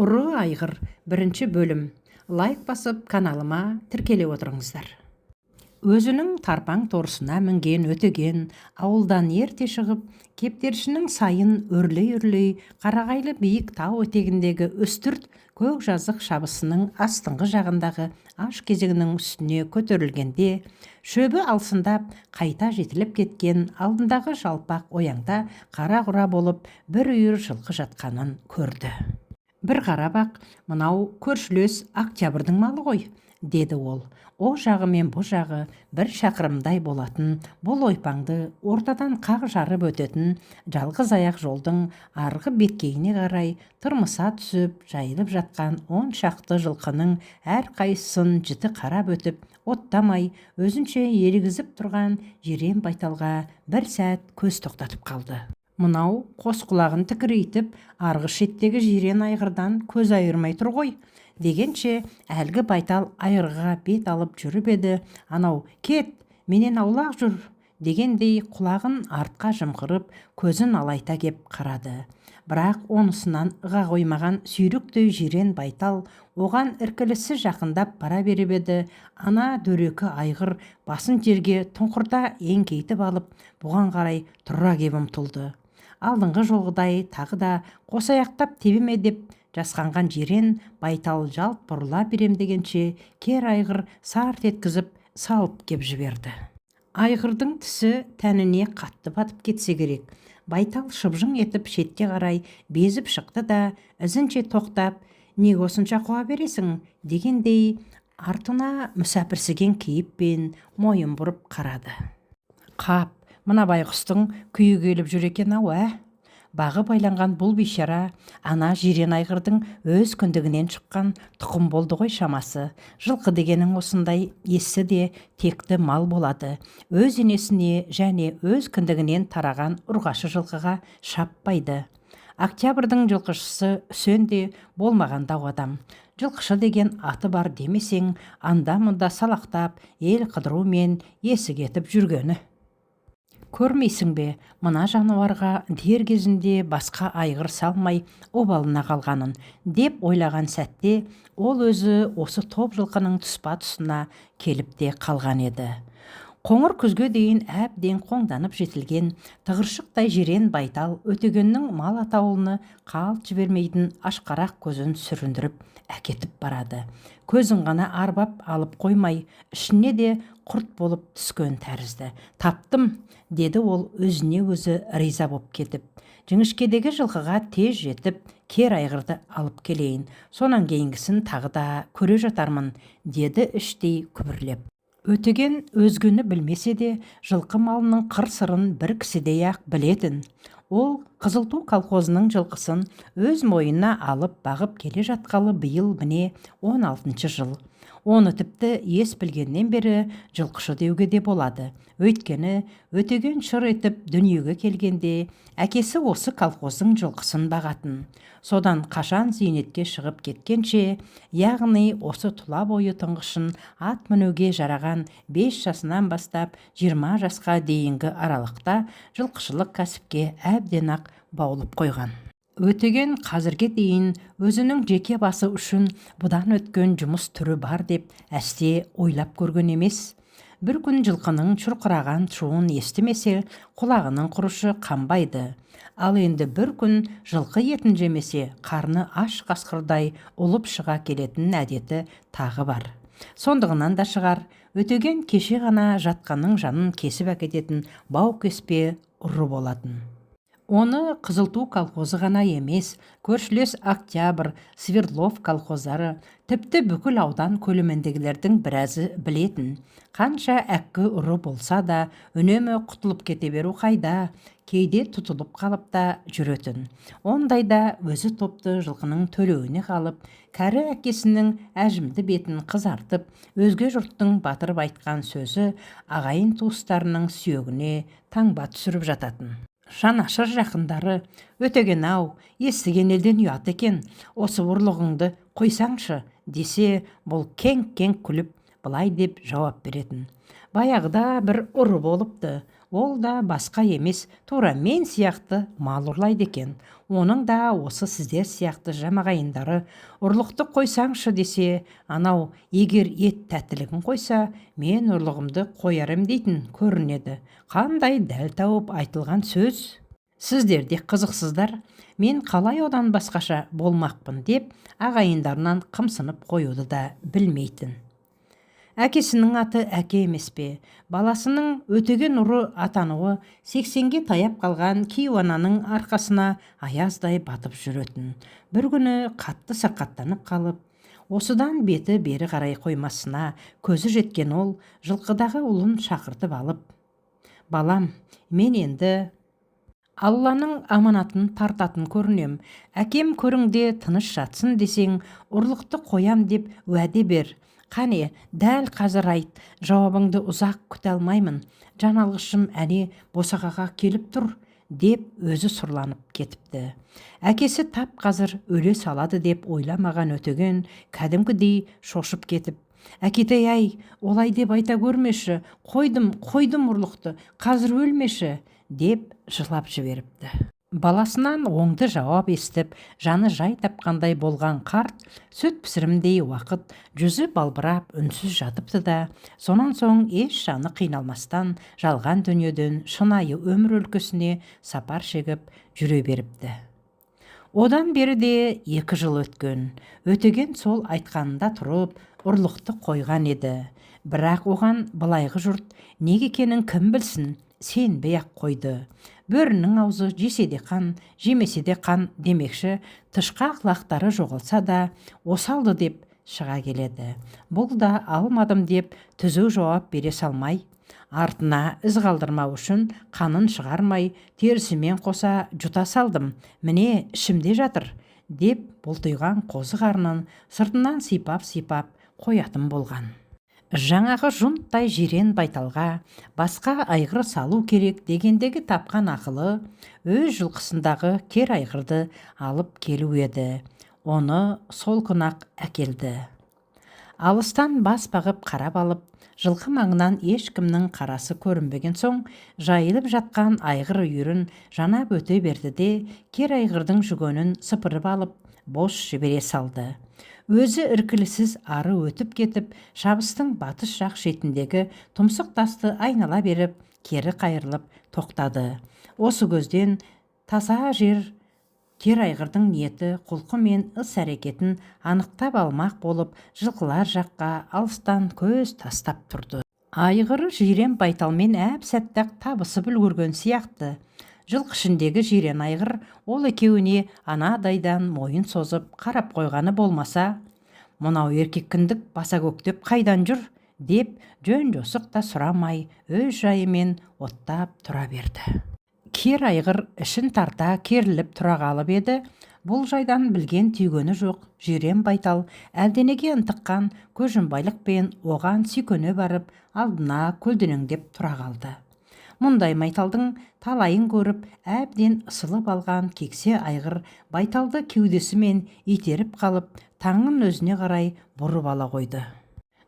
Ұры айғыр, бірінші бөлім. Лайк басып, каналыма тіркеле отырыңыздар. Өзінің тарпаң торысына мінген Өтеген ауылдан ерте шығып, кептершінің сайын өрлей-өрлей қарағайлы биік тау етегіндегі үстірт көк жазық шабысының астыңғы жағындағы аш кезегінің үстіне көтерілгенде, шөбі алсындап, қайта жетіліп кеткен алдындағы жалпақ ояңда қара құра болып бір үйір жылқы жатқанын көрді. Бір қарап-ақ, мынау көршілес Октябрьдің малы ғой, деді ол. О жағы мен бұ жағы бір шақырымдай болатын бұл ойпаңды ортадан қақ жарып өтетін жалғыз аяқ жолдың арғы беткейіне қарай тырмыса түсіп жайылып жатқан 10 шақты жылқының әрқайсысын жіті қарап өтіп, оттамай, өзінше елегізіп тұрған жирен байталға бір сәт көз тоқтатып қалды. Мынау қос құлағын тікірейтіп, арғы шеттегі жирен айғырдан көз айырмай тұр ғой дегенше, әлгі байтал айғырға бет алып жүріп еді, анау «Кет, менен аулақ жүр» дегендей құлағын артқа жымқырып, көзін алайта кеп қарады. Бірақ онысынан ыға қоймаған сүйріктей жирен байтал оған іркіліссіз жақындап бара беріп еді, ана дөрекі айғыр басын жерге тұнқырта еңкейтіп алып, бұған қарай тұра кеп ұмтылды. Алдыңғы жолғыдай тағы да қосаяқтап тебе ме деп жасқанған жирен байтал жалт бұрыла берем дегенше, кер айғыр сарт еткізіп салып кеп жіберді. Айғырдың тісі тәніне қатты батып кетсе керек, байтал шыбжың етіп шетке қарай безіп шықты да, ізінше тоқтап, неге осынша қуа бересің дегендей артына мүсәпірсіген кейіппен мойын бұрып қарады. Қап, мына байғұстың күйі келіп жүр екен-ау, ә? Бағы байланған бұл бейшара ана жирен айғырдың өз кіндігінен шыққан тұқым болды ғой шамасы. Жылқы дегенің осындай есті де текті мал болады. Өз енесіне және өз кіндігінен тараған ұрғашы жылқыға шаппайды. Октябрьдің жылқышысы Үсен де болмағандау адам. Жылқышы деген аты бар демесең, анда-мұнда салақтап, ел қыдырумен есі кетіп жүргені. Көрмейсің бе, мына жануарға дер кезінде басқа айғыр салмай обалына қалғанын деп ойлаған сәтте ол өзі осы топ жылқының тұспа-тұсына келіп те қалған еді. Қоңыр күзге дейін әбден қоңданып жетілген тығыршықтай жирен байтал Өтегеннің мал атаулыны қалт жібермейтін ашқарақ көзін сүріндіріп әкетіп барады. Көзін ғана арбап алып қоймай, ішіне де құрт болып түскен тәрізді. «Таптым», деді ол өзіне өзі риза боп кетіп. «Жіңішкедегі жылқыға тез жетіп, кер айғырды алып келейін, сонан кейінгісін тағы да көре жатармын», деді іштей күбірлеп. Өтеген өзгені білмесе де, жылқы малының қыр-сырын бір кісідей-ақ білетін. Ол «Қызыл ту» колхозының жылқысын өз мойнына алып бағып келе жатқалы биыл, міне, 16-жыл. Оны тіпті ес білгеннен бері жылқышы деуге де болады. Өйткені Өтеген шыр етіп дүниеге келгенде әкесі осы колхоздың жылқысын бағатын. Содан қашан зейнетке шығып кеткенше, яғни осы тұла бойы тұңғышын ат мінуге жараған 5 жасынан бастап 20 жасқа дейінгі аралықта жылқышылық кәсіпке әбден-ақ баулып қойған. Өтеген қазірге дейін өзінің жеке басы үшін бұдан өткен жұмыс түрі бар деп әсте ойлап көрген емес. Бір күн жылқының шұрқыраған шуын естімесе, құлағының құрышы қанбайды. Ал енді бір күн жылқы етін жемесе, қарны аш қасқырдай ұлып шыға келетін әдеті тағы бар. Сондығынан да шығар, Өтеген кеше ғана жатқанның жанын кесіп әкететін бау кеспе ұры болатын. Оны «Қызыл ту» колхозы ғана емес, көршілес «Октябрь», «Свердлов» колхоздары, тіпті бүкіл аудан көлеміндегілердің біразы білетін. Қанша әккі ұры болса да, үнемі құтылып кете беру қайда, кейде тұтылып қалып та жүретін. Ондайда өзі топты жылқының төлеуіне қалып, кәрі әкесінің әжімді бетін қызартып, өзге жұрттың батырып айтқан сөзі ағайын туыстарының сүйегіне таңба түсіріп жататын. Жанашыр жақындары: «Өтеген-ау, естіген елден ұят екен, осы ұрлығыңды қойсаңшы», – десе, бұл кеңк-кеңк күліп былай деп жауап беретін: «Баяғыда бір ұры болыпты. Ол да басқа емес, тура мен сияқты мал ұрлайды екен. Оның да осы сіздер сияқты жамағайындары ұрлықты қойсаңшы десе, анау егер ет тәттілігін қойса, мен ұрлығымды қояр ем дейтін көрінеді. Қандай дәл тауып айтылған сөз! Сіздер де қызықсыздар, мен қалай одан басқаша болмақпын деп ағайындарынан қымсынып қоюды да білмейтін. Әкесінің аты әке емес пе? Баласының Өтеген ұры атануы 80-ге таяп қалған кейуананың арқасына аяздай батып жүретін. Бір күні қатты сырқаттанып қалып, осыдан беті бері қарай қоймасына көзі жеткен ол жылқыдағы ұлын шақыртып алып, «Балам, мен енді Алланың аманатын тартатын көрінем. Әкем көріңде тыныш жатсын десең, ұрлықты қоям деп уәде бер. Қане, дәл қазір айт, жауабыңды ұзақ күте алмаймын. Жан алғышым әне босағаға келіп тұр», деп өзі сұрланып кетіпті. Әкесі тап қазір өле салады деп ойламаған Өтеген кәдімгідей шошып кетіп, «Әкетай ай, олай деп айта көрмеші, қойдым, қойдым ұрлықты, қазір өлмеші», деп жылап жіберіпті. Баласынан оңды жауап естіп, жаны жай тапқандай болған қарт сүт пісірімдей уақыт жүзі балбырап үнсіз жатыпты да, сонан соң еш жаны қиналмастан жалған дүниеден шынайы өмір өлкесіне сапар шегіп жүре беріпті. Одан бері де 2 жыл өткен. Өтеген сол айтқанында тұрып, ұрлықты қойған еді. Бірақ оған былайғы жұрт неге екенін кім білсін, сенбей-ақ қойды. Бөрінің аузы жесе де қан, жемесе де қан демекші, тышқақ лақтары жоғалса да, осалды деп шыға келеді. Бұл да алмадым деп түзу жауап бере салмай, артына із қалдырмау үшін қанын шығармай, терісімен қоса жұта салдым, міне ішімде жатыр, деп бұлтиған қозы қарнын сыртынан сипап-сипап қоятын болған. Жаңағы жұнттай жирен байталға басқа айғыр салу керек дегендегі тапқан ақылы өз жылқысындағы кер айғырды алып келу еді. Оны сол күн-ақ әкелді. Алыстан бас бағып қарап алып, жылқы маңынан ешкімнің қарасы көрінбеген соң, жайылып жатқан айғыр үйірін жанап өте берді де, кер айғырдың жүгенін сыпырып алып, бос жібере салды. Өзі іркілісіз ары өтіп кетіп, шабыстың батыс жақ шетіндегі тұмсық тасты айнала беріп, кері қайырылып тоқтады. Осы көзден таса жер кер айғырдың ниеті, құлқы мен іс-әрекетін анықтап алмақ болып, жылқылар жаққа алыстан көз тастап тұрды. Айғыры жирен байталмен әп-сәтте-ақ табысып үлгерген сияқты. Жылқы ішіндегі жирен айғыр ол екеуіне анадайдан мойын созып қарап қойғаны болмаса, «Мынау еркек кіндік баса көктеп қайдан жүр?» деп жөн-жосық та сұрамай, өз жайымен оттап тұра берді. Кер айғыр ішін тарта керіліп тұра қалып еді, бұл жайдан білген түйгені жоқ жирен байтал әлденеге ынтыққан көзжұмбайлықпен оған сүйкене барып, алдына көлденеңдеп тұра қалды. Мұндай майталдың талайын көріп, әбден ысылып алған кексе айғыр байталды кеудесімен итеріп қалып, таңын өзіне қарай бұрып ала қойды.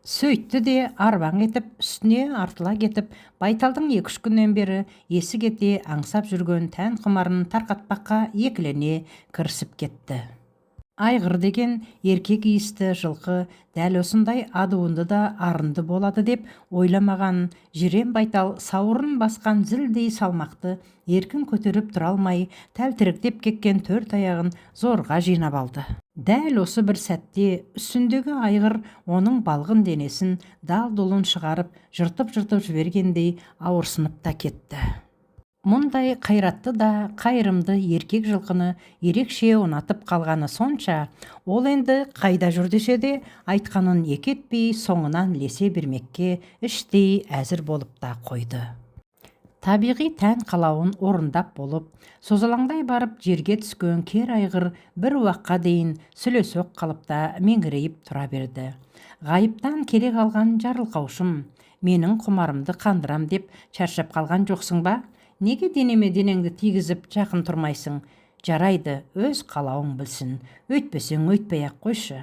Сөйтті де арбаң етіп, үстіне артыла кетіп, байталдың 2-3 күннен бері есі кете аңсап жүрген тән құмарын тарқатпаққа екілене кірісіп кетті. Айғыр деген еркек иісті жылқы дәл осындай адуынды да арынды болады деп ойламаған жирен байтал сауырын басқан зілдей салмақты еркін көтеріп тұра алмай, тәлтіректеп кеткен 4 аяғын зорға жинап алды. Дәл осы бір сәтте үстіндегі айғыр оның балғын денесін дал-дулын шығарып, жыртып-жыртып жібергендей ауырсынып та кетті. Мұндай қайратты да қайырымды еркек жылқыны ерекше ұнатып қалғаны сонша, ол енді қайда жүр десе де айтқанын екі етпей соңынан ілесе бермекке іштей әзір болып та қойды. Табиғи тән қалауын орындап болып, созалаңдай барып жерге түскен кер айғыр бір уаққа дейін сүлесоқ қалыпта меңірейіп тұра берді. Ғайыптан келе қалған жарылқаушым, менің құмарымды қандырам деп шаршап қалған жоқсың ба? Неге денеме денеңді тигізіп жақын тұрмайсың? Жарайды, өз қалауың білсін. Өйтпесең өйтпей-ақ қойшы.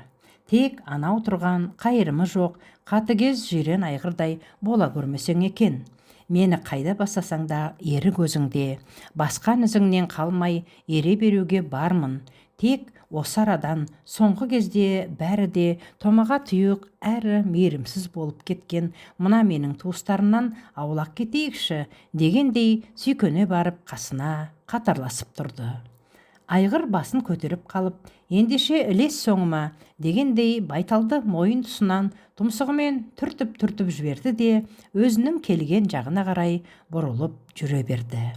Тек анау тұрған қайырымы жоқ, қатыгез жирен айғырдай бола көрмесең екен. Мені қайда бастасаң да ерік өзіңде. Басқан ізіңнен қалмай ере беруге бармын. Тек осы арадан соңғы кезде бәрі де томаға тұйық әрі мейірімсіз болып кеткен мына менің туыстарымнан аулақ кетейікші дегендей сүйкене барып қасына қатарласып тұрды. Айғыр басын көтеріп қалып, ендеше ілес соңыма дегендей байталды мойын тұсынан тұмсығымен түртіп-түртіп жіберді де, өзінің келген жағына қарай бұрылып жүре берді.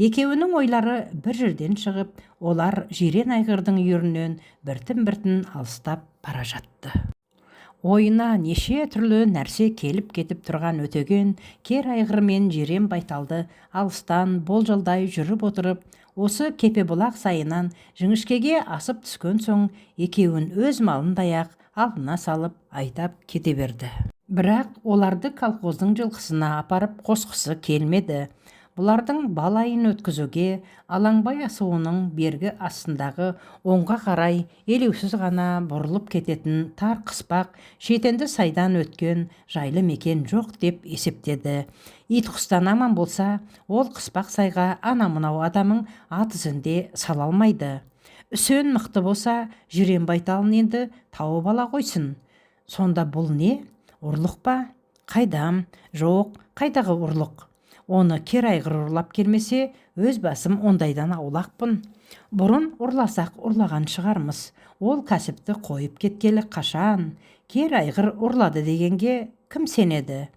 Екеуінің ойлары бір жерден шығып, олар жирен айғырдың үйірінен біртін-біртін алыстап бара жатты. Ойына неше түрлі нәрсе келіп-кетіп тұрған Өтеген кер айғыр мен жирен байталды алыстан болжалдай жүріп отырып, осы Кепебұлақ сайынан жіңішкеге асып түскен соң екеуін өз малындай-ақ алдына салып айдап кете берді. Бірақ оларды колхоздың жылқысына апарып қосқысы келмеді. Бұлардың бал айын өткізуге Алаңбай асуының бергі астындағы оңға қарай елеусіз ғана бұрылып кететін тар қыспақ шетенді сайдан өткен жайлы мекен жоқ деп есептеді. Ит құстан аман болса, ол қыспақ сайға ана-мынау адамың ат ізінде сала алмайды. Үсен мықты болса, жирен байталын енді тауып ала қойсын. Сонда бұл не? Ұрлық па? Қайдам? Жоқ, қайдағы ұрлық? Оны кер айғыр ұрлап келмесе, өз басым ондайдан аулақпын. Бұрын ұрласақ ұрлаған шығармыз. Ол кәсіпті қойып кеткелі қашан? Кер айғыр ұрлады дегенге кім сенеді?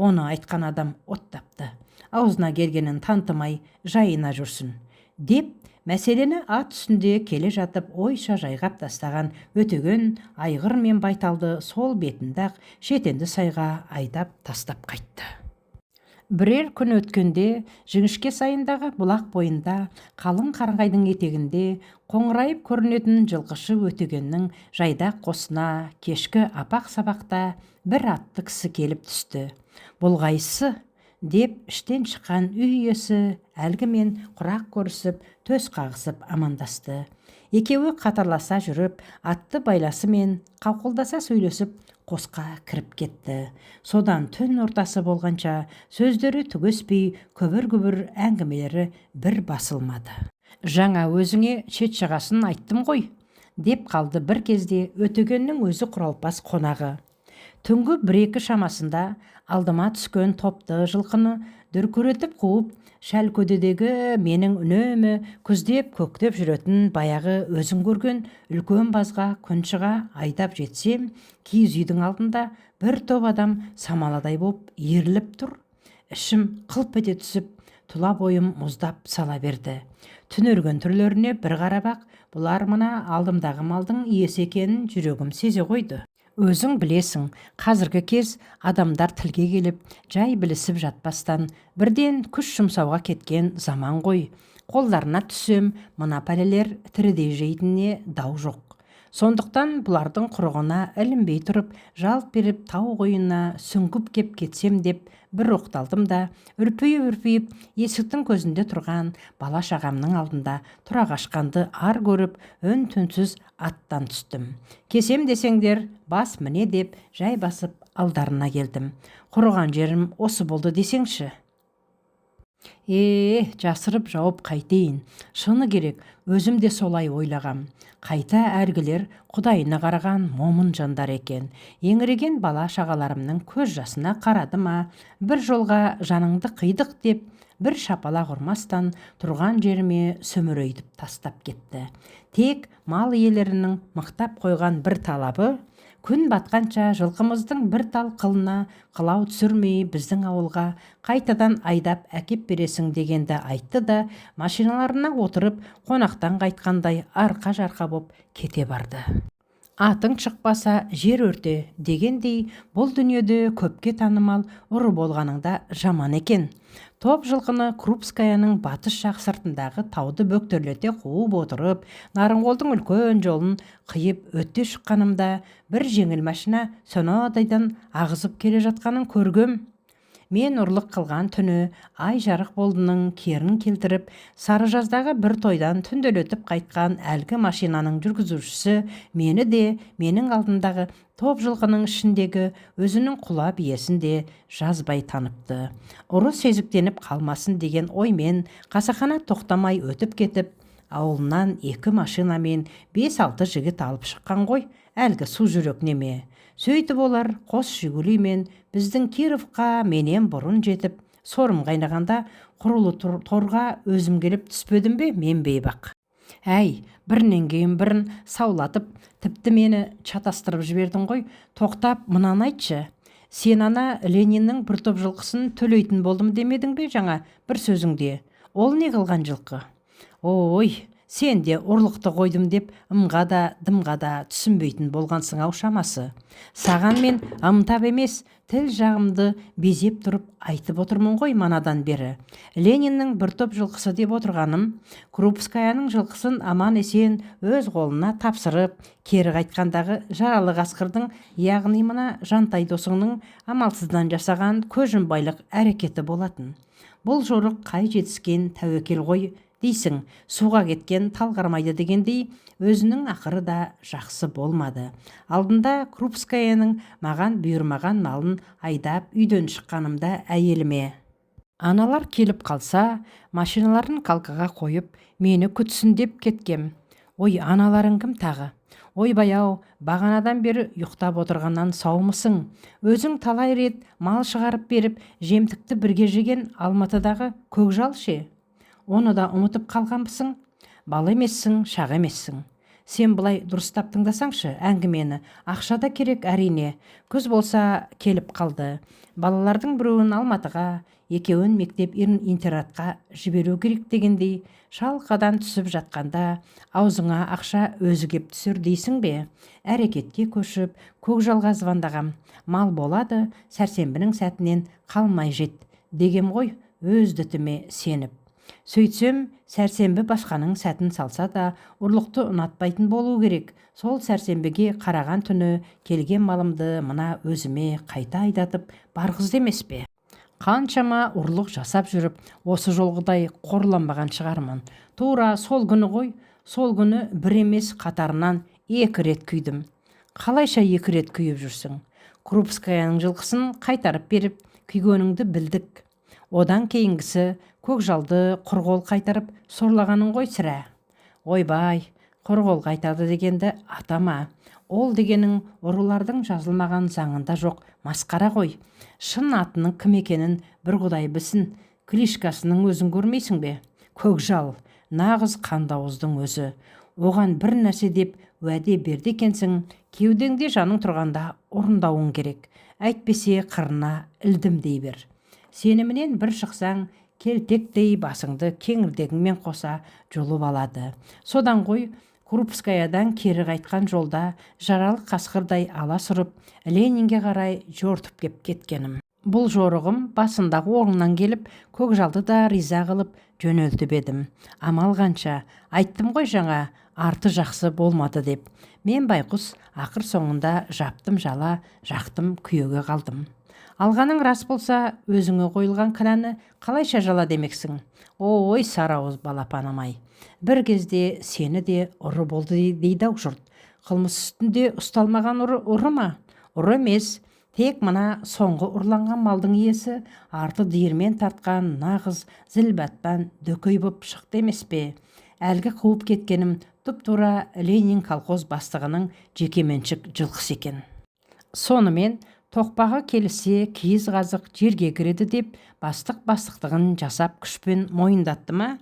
Оны айтқан адам оттапты. Аузына келгенін тантымай жайына жүрсін. Деп, мәселені ат үстінде келе жатып ойша жайғап тастаған Өтеген айғыр мен байталды сол бетінде-ақ шетенді сайға айдап тастап қайтты. Бірер күн өткенде жіңішке сайындағы бұлақ бойында қалың қарағайдың етегінде қоңырайып көрінетін жылқышы Өтегеннің жайдақ қосына кешкі апақ сабақта бір атты кісі келіп түсті. Бұл қайсысы? Деп іштен шыққан үй иесі әлгімен құрақ көрісіп, төс қағысып амандасты. Екеуі қатарласа жүріп, атты байласымен қауқылдаса сөйлесіп қосқа кіріп кетті. Содан түн ортасы болғанша сөздері түгеспей, күбір-күбір әңгімелері бір басылмады. Жаңа өзіңе шет жағасын айттым ғой, деп қалды бір кезде Өтегеннің өзі құралпас қонағы. Түнгі 1-2 шамасында алдыма түскен топты жылқыны дүркіретіп қуып, Шәлкөдедегі менің үнемі күздеп көктеп жүретін баяғы өзің көрген үлкен базға күн шыға айдап жетсем, киіз үйдің алдында бір топ адам самаладай боп иіріліп тұр. Ішім қылп ете түсіп, тұла бойым мұздап сала берді. Түнерген түрлеріне бір қарап-ақ, бұлар мына алдымдағы малдың иесі екенін жүрегім сезе қойды. Өзің білесің, қазіргі кез адамдар тілге келіп, жай білісіп жатпастан, бірден күш жұмсауға кеткен заман ғой. Қолдарына түссем, мына пәлелер тірідей жейтініне дау жоқ. Сондықтан бұлардың құрығына ілінбей тұрып, жалт беріп тау қойнына сүңгіп кеп кетсем деп бір оқталдым да, үрпиіп-үрпиіп есіктің көзінде тұрған бала-шағамның алдында тұра қашқанды ар көріп, үн-түнсіз аттан түстім. Кесем десеңдер, бас міне деп жай басып алдарына келдім. Құрыған жерім осы болды десеңші. Жасырып жауып қайтейін. Шыны керек, өзім де солай ойлағам. Қайта әргілер құдайына қараған момын жандар екен. Еңіреген бала шағаларымның көз жасына қарады ма, бір жолға жаныңды қидық деп, бір шапалақ ұрмастан тұрған жеріме сүмірейтіп тастап кетті. Тек мал иелерінің мықтап қойған бір талабы, күн батқанша жылқымыздың бір тал қылына қылау түсірмей біздің ауылға қайтадан айдап әкеп бересің дегенді айтты да, машиналарына отырып қонақтан қайтқандай арқа-жарқа боп кете барды. Атың шықпаса жер өрте дегендей, бұл дүниеде көпке танымал ұры болғаныңда жаман екен. Топ жылқыны Крупскаяның батыс жақ сыртындағы тауды бөктерлете қуып отырып, Нарынқолдың үлкен жолын қиып өте шыққанымда бір жеңіл машина сонадайдан ағызып келе жатқанын көргем. Мен ұрлық қылған түні ай жарық болдының керін келтіріп, Сарыжаздағы бір тойдан түнделетіп қайтқан әлгі машинаның жүргізушісі мені де, менің алдымдағы топ жылқының ішіндегі өзінің құла биесін де жазбай таныпты. Ұры сезіктеніп қалмасын деген оймен қасақана тоқтамай өтіп кетіп, ауылынан 2 машинамен 5-6 жігіт алып шыққан ғой әлгі су жүрек неме. Сөйтіп олар қос Жигулимен біздің Кировқа менен бұрын жетіп, сорым қайнағанда құрулы торға өзім келіп түспедім бе мен бейбақ. Әй, бірінен кейін бірін саулатып, тіпті мені шатастырып жібердің ғой. Тоқтап мынаны айтшы. Сен ана Лениннің бір топ жылқысын төлейтін болдым демедің бе жаңа бір сөзіңде? Ол не қылған жылқы? Ой, сен де ұрлықты қойдым деп ымға да дымға да түсінбейтін болғансың ау шамасы. Саған мен ымтап емес, тіл жағымды безеп тұрып айтып отырмын ғой манадан бері. Лениннің бір топ жылқысы деп отырғаным, Крупскаяның жылқысын аман есен өз қолына тапсырып, кері қайтқандағы жаралы қасқырдың, яғни мына Жантай досыңның амалсыздан жасаған көзжұмбайлық әрекеті болатын. Бұл жорық қай жетіскен тәуекел ғой дейсің, суға кеткен тал қармайды дегендей, өзінің ақыры да жақсы болмады. Алдында Крупскаяның маған бұйырмаған малын айдап үйден шыққанымда әйеліме: аналар келіп қалса, машиналарын калкаға қойып, мені күтсін деп кеткем. Ой, аналарың кім тағы? Ойбай-ау, бағанадан бері ұйықтап отырғаннан саумысың? Өзің талай рет мал шығарып беріп, жемтікті бірге жеген Алматыдағы көкжал ше? Оны да ұмытып қалғанбысың? Бала емессің, шақ емессің. Сен былай дұрыстап тыңдасаңшы әңгімені. Ақша да керек әрине. Күз болса келіп қалды. Балалардың біреуін Алматыға, екеуін мектеп интернатқа жіберу керек дегендей, шалқадан түсіп жатқанда аузыңа ақша өзі кеп түсер дейсің бе? Әрекетке көшіп, көкжалға звондағам. Мал болады, сәрсенбінің сәтінен қалмай жет дегем ғой өз дітіме сеніп. Сөйтсем, сәрсенбі басқаның сәтін салса да, ұрлықты ұнатпайтын болу керек. Сол сәрсенбіге қараған түні келген малымды мына өзіме қайта айдатып барғызды емес пе? Қаншама ұрлық жасап жүріп, осы жолғыдай қорланбаған шығармын. Тура сол күні ғой, сол күні бір емес қатарынан 2 рет күйдім. Қалайша 2 рет күйіп жүрсің? Крупскаяның жылқысын қайтарып беріп, күйгеніңді білдік. Одан кейінгісі көкжалды құрғол қайтарып сорлағаның ғой сірә. Ойбай, құрғол қайтарды дегенді атама. Ол дегенің ұрылардың жазылмаған заңында жоқ масқара ғой. Шын атының кім екенін бір құдай білсін, клишкасының өзін көрмейсің бе? Көкжал, нағыз қандауыздың өзі. Оған бір нәрсе деп уәде берді екенсің, кеудеңде жаның тұрғанда орындауың керек. Әйтпесе қырына ілдім дей бер. Сенімінен бір шықсаң, келтектей басыңды кеңірдегіңмен қоса жұлып алады. Содан ғой, Крупскаядан кері қайтқан жолда жаралы қасқырдай аласұрып, Ленинге қарай жортып кеп кеткенім. Бұл жорығым басындағы орнынан келіп, көкжалды да риза қылып жөнелтіп едім. Амал қанша, айттым ғой жаңа, арты жақсы болмады деп. Мен байқұс ақыр соңында жаптым жала, жақтым күйеуге қалдым. Алғаның рас болса, өзіңе қойылған кінәні қалайша жала демексің? Ой, сарауыз балапаным-ай. Бір кезде сені де ұры болды дейді-ау жұрт. Қылмыс үстінде ұсталмаған ұры, ұры ма? Ұры емес, тек мына соңғы ұрланған малдың иесі арты диірмен тартқан нағыз зілбатпан дөкей боп шықты емес пе? Әлгі қуып кеткенім тұп-тура Ленин колхоз бастығының жекеменшік жылқысы екен. Сонымен тоқпағы келісе киіз қазық жерге кіреді деп бастық бастықтығын жасап күшпен мойындатты ма?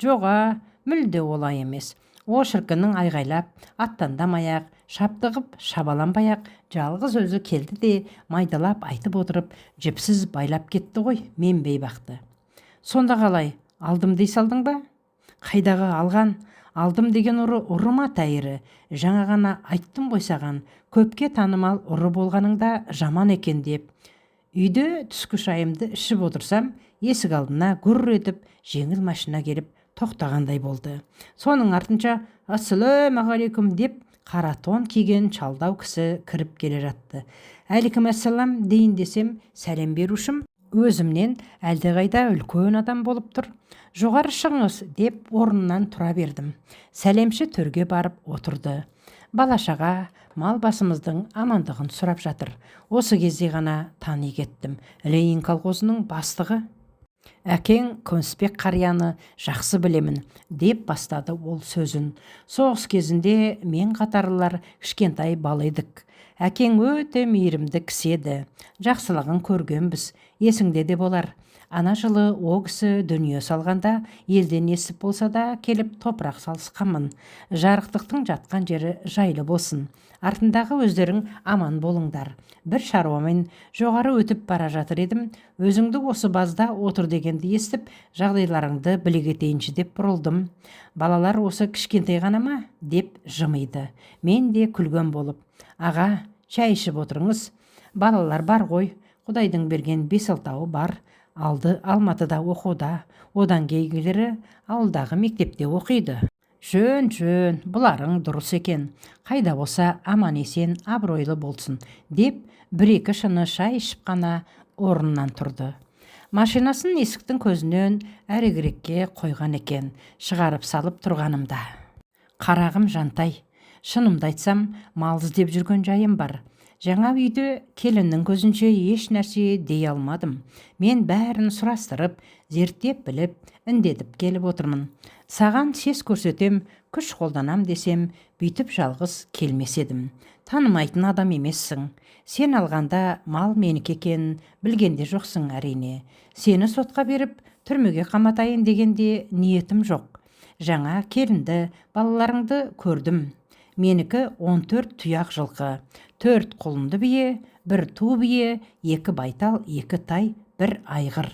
Жоға, мүлде олай емес. О шіркіннің айғайлап, аттандамай-ақ, шаптығып, шабаланбай-ақ жалғыз өзі келді де майдалап айтып отырып, жіпсіз байлап кетті ғой мен бейбақты. Сонда қалай, алдым дей салдың ба? Қайдағы алған? Алдым деген ұры ұры ма тәйірі? Жаңа ғана айттым ғой саған, көпке танымал ұры болғаныңда жаман екен деп. Үйде түскі шайымды ішіп отырсам, есік алдына гүр етіп жеңіл машина келіп тоқтағандай болды. Соның артынша ассалаумағалейкум деп қара тон киген шалдау кісі кіріп келе жатты. Әликім ассалам дейін десем, сәлем берушім Өзімнен әлдеқайда үлкен адам болып тұр. Жоғары шығыңыз, деп орнынан тұра бердім. Сәлемші төрге барып отырды. Бала-шаға, мал басымыздың амандығын сұрап жатыр. Осы кезде ғана тани кеттім. Ленин колхозының бастығы. Әкең Күмісбек қарияны жақсы білемін, деп бастады ол сөзін. Соғыс кезінде мен қатарлылар кішкентай бала едік. Әкең өте мейірімді кісі еді. Жақсылығын көргенбіз, есіңде де болар. Ана жылы о кісі дүние салғанда елден естіп болса да келіп топырақ салысқанмын. Жарықтықтың жатқан жері жайлы болсын. Артындағы өздерің аман болыңдар. Бір шаруамен жоғары өтіп бара жатыр едім, өзіңді осы базда отыр дегенді естіп, жағдайларыңды біле кетейінші деп бұрылдым. Балалар осы кішкентай ғана ма? Деп жымиды. Мен де күлген болып, аға, шай ішіп отырыңыз. Балалар бар ғой, Құдайдың берген 5-6-ауы бар. Алды Алматыда оқуда, одан кейінгілері ауылдағы мектепте оқиды. Жөн, жөн, бұларың дұрыс екен. Қайда болса аман-есен абыройлы болсын, деп бір-екі шыны шай ішіп қана орнынан тұрды. Машинасын есіктің көзінен әрегірекке қойған екен, шығарып салып тұрғанымда. Қарағым Жантай, шынымды айтсам, мал іздеп жүрген жайым бар. Жаңа үйде келіннің көзінше еш нәрсе дей алмадым. Мен бәрін сұрастырып, зерттеп біліп, індетіп келіп отырмын. Саған сес көрсетем, күш қолданам десем, бүйтіп жалғыз келмес едім. Танымайтын адам емессің. Сен алғанда мал менікі екенін білгенде жоқсың әрине. Сені сотқа беріп, түрмеге қаматайын дегенде ниетім жоқ. Жаңа келінді, балаларыңды көрдім. Менікі 14 тұяқ жылқы, 4 құлынды бие, 1 ту бие, 2 байтал, 2 тай, 1 айғыр.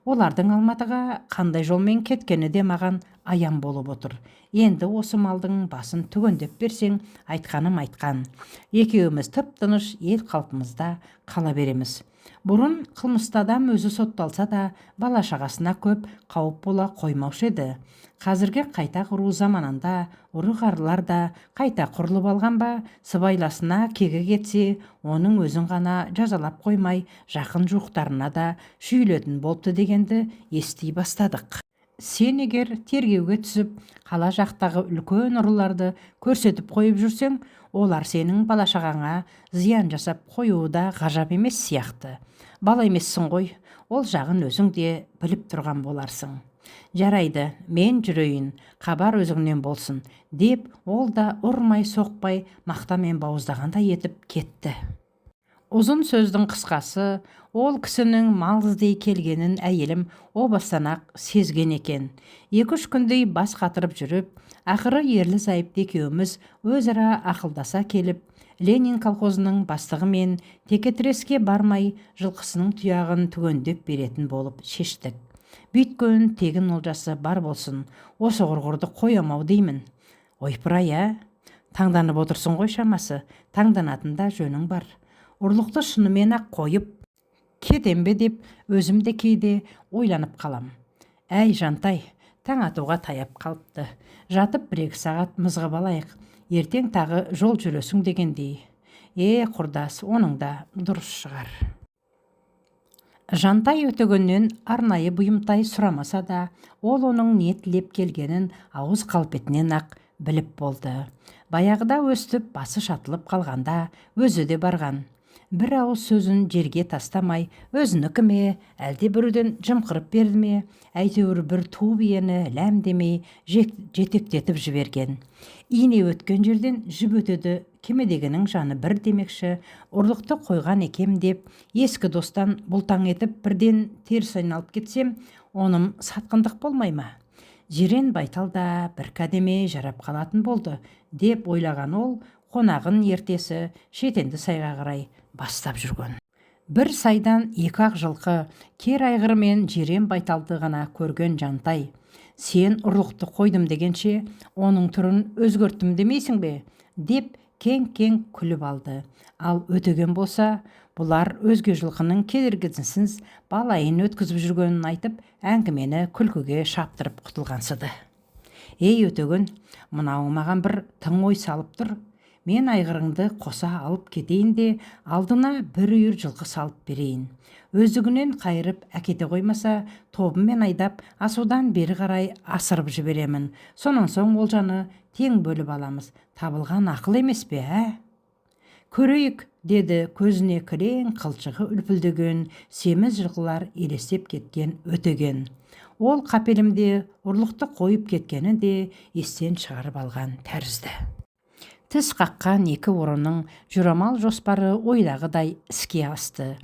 Олардың Алматыға қандай жолмен кеткені де маған аян болып отыр. Енді осы малдың басын түгендеп берсең, айтқаным айтқан. Екеуміз тып-тыныш ел қалпымызда қала береміз. Бұрын қылмысты адам өзі сотталса да бала-шағасына көп қауіп бола қоймаушы еді. Қазіргі қайта құру заманында ұры-қарылар да қайта құрылып алған ба, сыбайласына кегі кетсе, оның өзін ғана жазалап қоймай, жақын жуықтарына да шүйілетін болыпты дегенді ести бастадық. Сен егер тергеуге түсіп, қала жақтағы үлкен ұрыларды көрсетіп қойып жүрсең, олар сенің бала-шағаңа зиян жасап қоюы да ғажап емес сияқты. Бала емессің ғой, ол жағын өзің де біліп тұрған боларсың. Жарайды, мен жүрейін, хабар өзіңнен болсын, деп ол да ұрмай соқпай мақтамен бауыздағандай етіп кетті. Ұзын сөздің қысқасы, ол кісінің мал іздей келгенін әйелім о бастан-ақ сезген екен. 2-3 күндей бас қатырып жүріп, ақыры ерлі-зайыпты екеуміз өзара ақылдаса келіп, Ленин колхозының бастығымен текетіреске бармай жылқысының тұяғын түгендеп беретін болып шештік. Бүйткен тегін олжасы бар болсын, осы құрғырды қоямау деймін. Ойпырай, ә? Таңданып отырсың ғой шамасы, таңданатын да жөнің бар. Ұрлықты шынымен-ақ қойып, кетем бе деп өзім де кейде ойланып қалам. Әй, Жантай, таң атуға таяп қалыпты. Жатып 1-2 сағат мызғып алайық, ертең тағы жол жүресің дегендей. Е, құрдас, оның да дұрыс шығар. Жантай Өтегеннен арнайы бұйымтай сұрамаса да, ол оның не тілеп келгенін ауыз қалпетінен-ақ біліп болды. Баяғыда өстіп басы шатылып қалғанда өзі де барған. Бір ауыз сөзін жерге тастамай, өзінікі ме, әлде біреуден жымқырып берді ме, әйтеуір бір ту биені ләм демей жетектетіп жіберген. Ине өткен жерден жіп өтеді, кемедегінің жаны бір демекші, ұрлықты қойған екем деп, ескі достан бұлтаң етіп бірден теріс айналып кетсем, оным сатқындық болмай ма? Жирен байтал да бір кәдеме жарап қалатын болды, деп ойлаған ол, қонағын ертесі шетенді сайға қарай бастап жүрген. Бір сайдан 2 ақ жылқы, кер айғыр мен жирен байталды ғана көрген Жантай, сен ұрлықты қойдым дегенше, оның түрін өзгерттім демейсің бе, деп кең-кең күліп алды. Ал Өтеген болса, бұлар өзге жылқының кедергісінсіз балайын өткізіп жүргенін айтып, әңгімені күлкіге шаптырып құтылғансыды. Ей, Өтеген, мынауың маған бір тың ой салып тұр. Мен айғырыңды қоса алып кетейін де, алдына бір үйір жылқы салып берейін. Өздігінен қайырып әкете қоймаса, тобымен айдап, асудан бері қарай асырып жіберемін. Сонан соң олжаны тең бөліп аламыз. Табылған ақыл емес пе, ә? Көрейік, деді көзіне кілең қылшығы үлпілдеген, семіз жылқылар елестеп кеткен Өтеген. Ол қапелімде ұрлықты қойып кеткенін де естен шығарып алған тәрізді. Тіс қаққан екі ұрының жорамал жоспары ойдағыдай іске асты.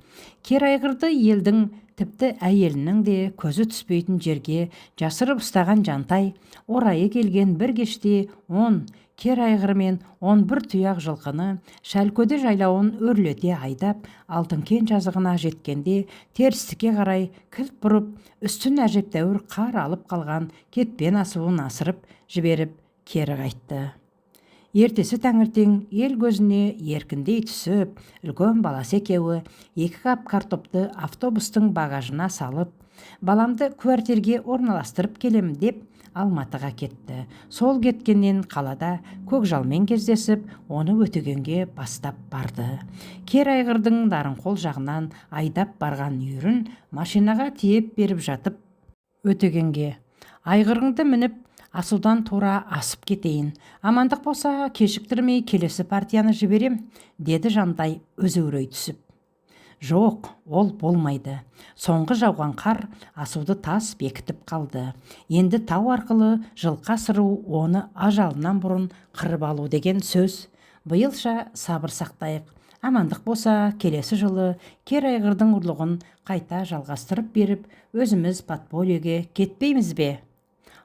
Кер айғырды елдің, тіпті әйелінің де көзі түспейтін жерге жасырып ұстаған Жантай орайы келген бір кеште 10 кер айғыр мен 11 тұяқ жылқыны Шәлкөде жайлауын өрлете айдап, Алтынкен жазығына жеткенде терістікке қарай кілт бұрып, үстін әжептәуір қар алып қалған кетпен асуын асырып жіберіп кері қайтты. Ертесі таңертең ел көзіне еркіндей түсіп, үлкен баласы екеуі 2 қап картопты автобустың багажына салып, баламды квартирге орналастырып келем деп Алматыға кетті. Сол кеткеннен қалада Көкжалмен кездесіп, оны Өтегенге бастап барды. Кер айғырдың Нарынқол жағынан айдап барған үйірін машинаға тиеп беріп жатып, Өтегенге: «Айғырыңды мініп, асудан тура асып кетейін. Амандық болса, кешіктірмей келесі партияны жіберем», деді Жантай өзеурей түсіп. Жоқ, ол болмайды. Соңғы жауған қар асуды тас бекітіп қалды. Енді тау арқылы жылқы асыру оны ажалынан бұрын қырып алу деген сөз. Биылша сабыр сақтайық. Амандық болса, келесі жылы кер айғырдың ұрлығын қайта жалғастырып беріп, өзіміз подпольеге кетпейміз бе?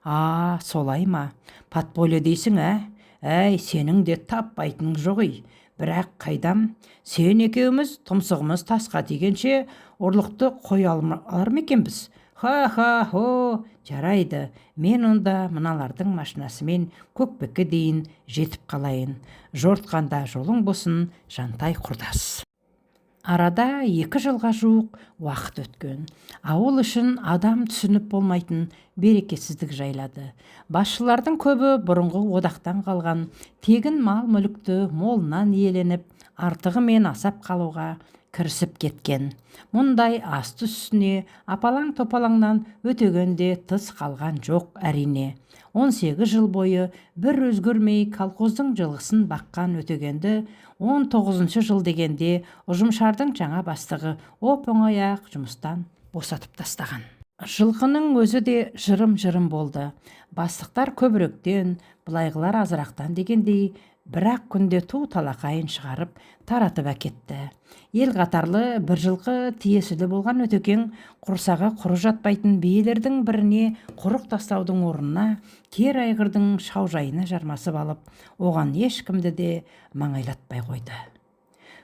А, солай ма? Подполье дейсің, ә? Әй, сенің де таппайтының жоқ ей. Бірақ қайдам, сен екеуміз тұмсығымыз тасқа тигенше ұрлықты қоя алар ма екенбіз? Ха-ха-хо, жарайды, мен онда мыналардың машинасымен Көкпекке дейін жетіп қалайын. Жортқанда жолың болсын, Жантай құрдас. Арада 2 жылға жуық уақыт өткен. Ауыл үшін адам түсініп болмайтын берекесіздік жайлады. Басшылардың көбі бұрынғы одақтан қалған тегін мал-мүлікті молынан иеленіп, артығымен асап қалуға кірісіп кеткен. Мұндай асты үстіне апалаң-топалаңнан Өтеген де тыс қалған жоқ әрине. 18 жыл бойы бір өзгермей колхоздың жылқысын баққан Өтегенді 19 жыл дегенде ұжымшардың жаңа бастығы оп-оңай-ақ жұмыстан босатып тастаған. Жылқының өзі де жырым-жырым болды. Бастықтар көбіректен, былайғылар азырақтан дегендей, бірақ күнде ту талақайын шығарып, таратып әкетті. Ел қатарлы бір жылқы тиесілі болған Өтекең құрсағы құры жатпайтын биелердің біріне құрық тастаудың орнына кер айғырдың шаужайына жармасып алып, оған ешкімді де маңайлатпай қойды.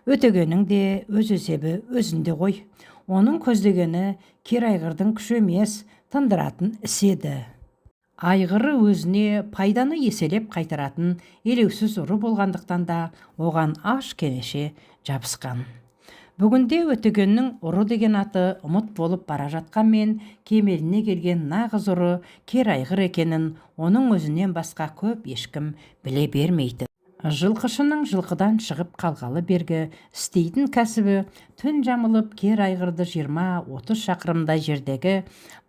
Өтегеннің де өз есебі өзінде ғой. Оның көздегені кер айғырдың күші емес, тындыратын ісі еді. Айғыры өзіне пайданы еселеп қайтаратын елеусіз ұры болғандықтан да оған аш кенеше жабысқан. Бүгінде Өтегеннің ұры деген аты ұмыт болып бара жатқанмен, кемеліне келген нағыз ұры кер айғыр екенін оның өзінен басқа көп ешкім біле бермейді. Жылқышының жылқыдан шығып қалғалы бергі істейтін кәсібі түн жамылып кер айғырды 20-30 шақырымдай жердегі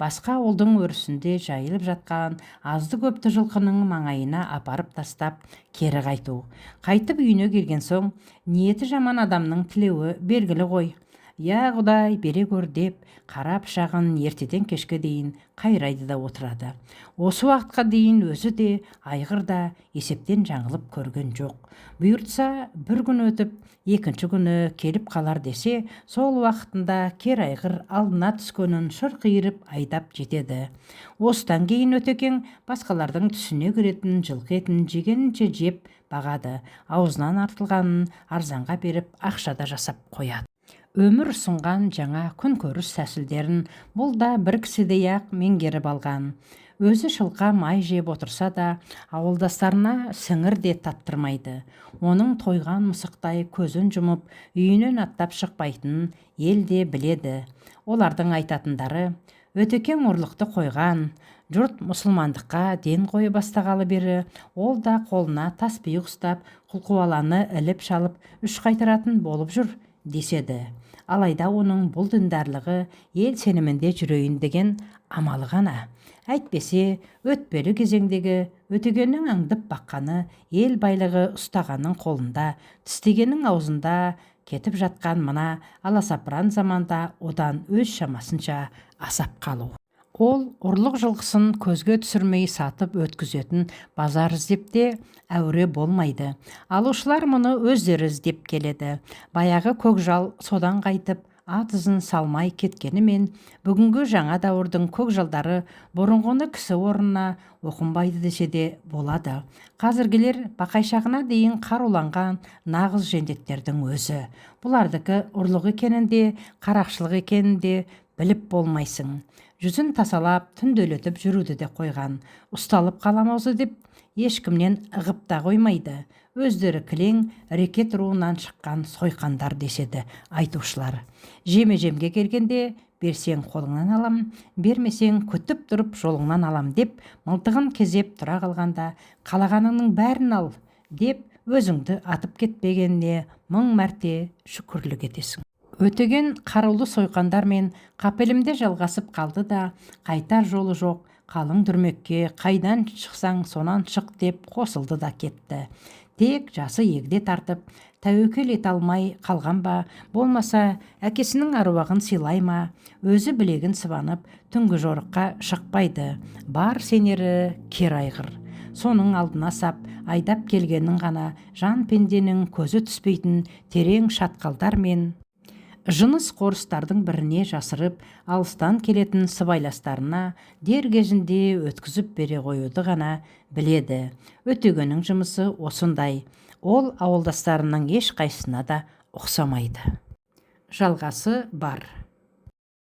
басқа ауылдың өрісінде жайылып жатқан азды-көпті жылқының маңайына апарып тастап кері қайту. Қайтып үйіне келген соң ниеті жаман адамның тілеуі белгілі ғой. Я Құдай, бере көр деп қара пышағын ертеден кешке дейін қайрайды да отырады. Осы уақытқа дейін өзі де, айғыр да есептен жаңылып көрген жоқ. Бұйыртса, бір күн өтіп, екінші күні келіп қалар десе, сол уақытында кер айғыр алдына түскенін шырқиырып айдап жетеді. Осыдан кейін Өтекең басқалардың түсіне кіретін жылқы етін жегенінше жеп бағады, аузынан артылғанын арзанға беріп ақша да жасап қояды. Өмір ұсынған жаңа күнкөріс тәсілдерін бұл да бір кісідей-ақ меңгеріп алған. Өзі шылқа май жеп отырса да, ауылдастарына сіңір де таттырмайды. Оның тойған мысықтай көзін жұмып, үйінен аттап шықпайтынын ел де біледі. Олардың айтатындары: Өтекең ұрлықты қойған, Жұрт мұсылмандыққа ден қоя бастағалы бері ол да қолына таспиық ұстап, құлқуаланы іліп-шалып үш қайтаратын болып жүр деседі. Алайда оның бұл діндарлығы ел сенімінде жүрейін деген амалы ғана. Әйтпесе, өтпелі кезеңдегі Өтегеннің аңдып баққаны ел байлығы ұстағанның қолында, тістегеннің аузында кетіп жатқан мына аласапыран заманда одан өз шамасынша асап қалу. Ол ұрлық жылқысын көзге түсірмей сатып өткізетін базар іздеп те әуре болмайды. Алушылар мұны өздері іздеп келеді. Баяғы көкжал содан қайтып, ат ізін салмай кеткенімен, бүгінгі жаңа дәуірдің көкжалдары бұрынғыны кісі орнына оқынбайды десе де болады. Қазіргілер бақайшағына дейін қаруланған нағыз жендеттердің өзі. Бұлардікі ұрлық екенін де, қарақшылық екенін де біліп болмайсың. Жүзін тасалап, түнделетіп жүруді де қойған. Ұсталып қалам аузы деп ешкімнен ығып та қоймайды. Өздері кілең рекет руынан шыққан сойқандар деседі айтушылар. Жеме-жемге келгенде берсең қолыңнан алам, бермесең күтіп тұрып жолыңнан алам деп мылтығын кезеп тұра қалғанда қалағаныңның бәрін ал деп өзіңді атып кетпегеніне мың мәрте шүкірлік етесің. Өтеген қарулы сойқандармен қапелімде жалғасып қалды да, қайтар жолы жоқ қалың дүрмекке қайдан шықсаң сонан шық деп қосылды да кетті. Тек жасы егде тартып, тәуекел ете алмай қалған ба, болмаса әкесінің аруағын сыйлай ма, өзі білегін сыбанып түнгі жорыққа шықпайды. Бар сенері кер айғыр. Соның алдына сап, айдап келгенін ғана жан пенденің көзі түспейтін терең шатқалдар мен жыныс қорыстардың біріне жасырып, алыстан келетін сыбайластарына дер кезінде өткізіп бере қоюды ғана біледі. Өтегеннің жұмысы осындай. Ол ауылдастарының ешқайсысына да ұқсамайды. Жалғасы бар.